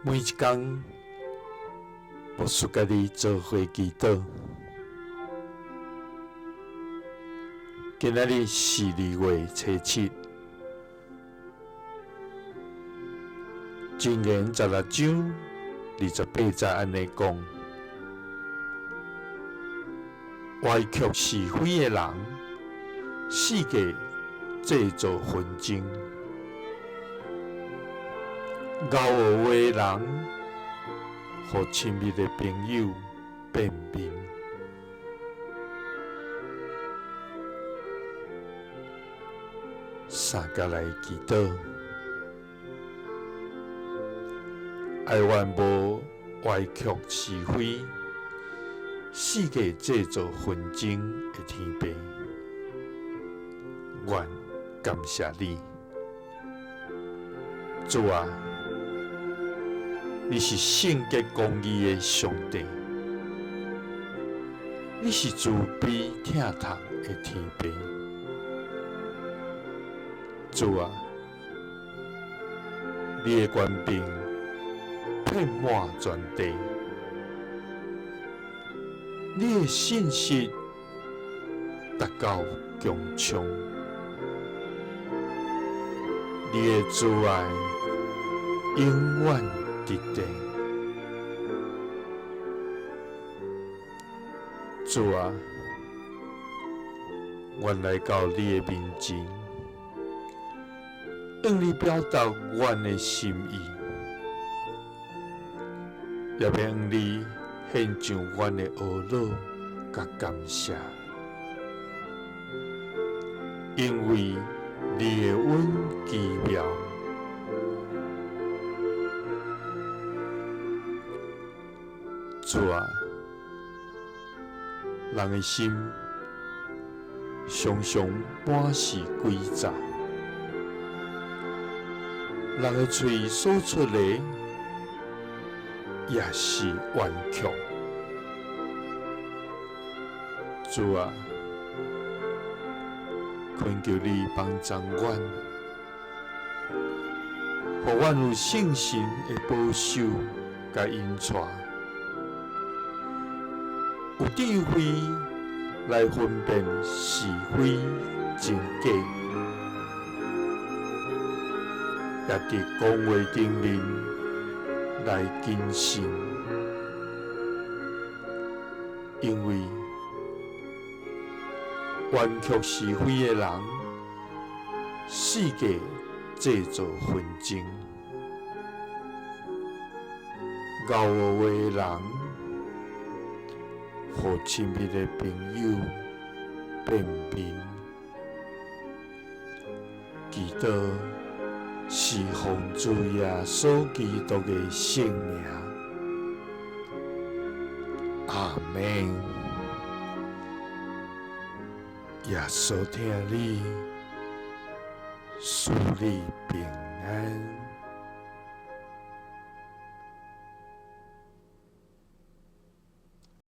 每一工，牧師佮你做伙祈禱。今仔日是2月初7，箴言16章28節按呢講：歪曲是非的人，四界製造紛爭；敖惡話的人，予親密的朋友變面。三佮來祈禱，哀願無歪曲是非，四界製造紛爭的天父，阮感謝你，主啊，你是聖潔公義的上帝，你是慈悲疼痛的天父，主啊，你的權柄遍滿全地，你的信實達到穹蒼，你的慈愛永遠佇地。主啊，阮來到你的面前，向你表達阮的心意，也欲向你獻上阮的懊惱佮感謝，因為你的恩奇妙。主啊，人的心常常滿是詭詐，人的喙所出的也是冤曲。主啊，懇求你幫助阮，予阮有聖神的保守佮引帶，有智慧來分辨是非真假，也佇講話頂面來謹慎，因為冤曲是非的人，四界製造紛爭；敖惡話的人，予親密的朋友變面。祈禱是奉主耶穌基督的聖名，阿們。耶穌疼你，賜你平安。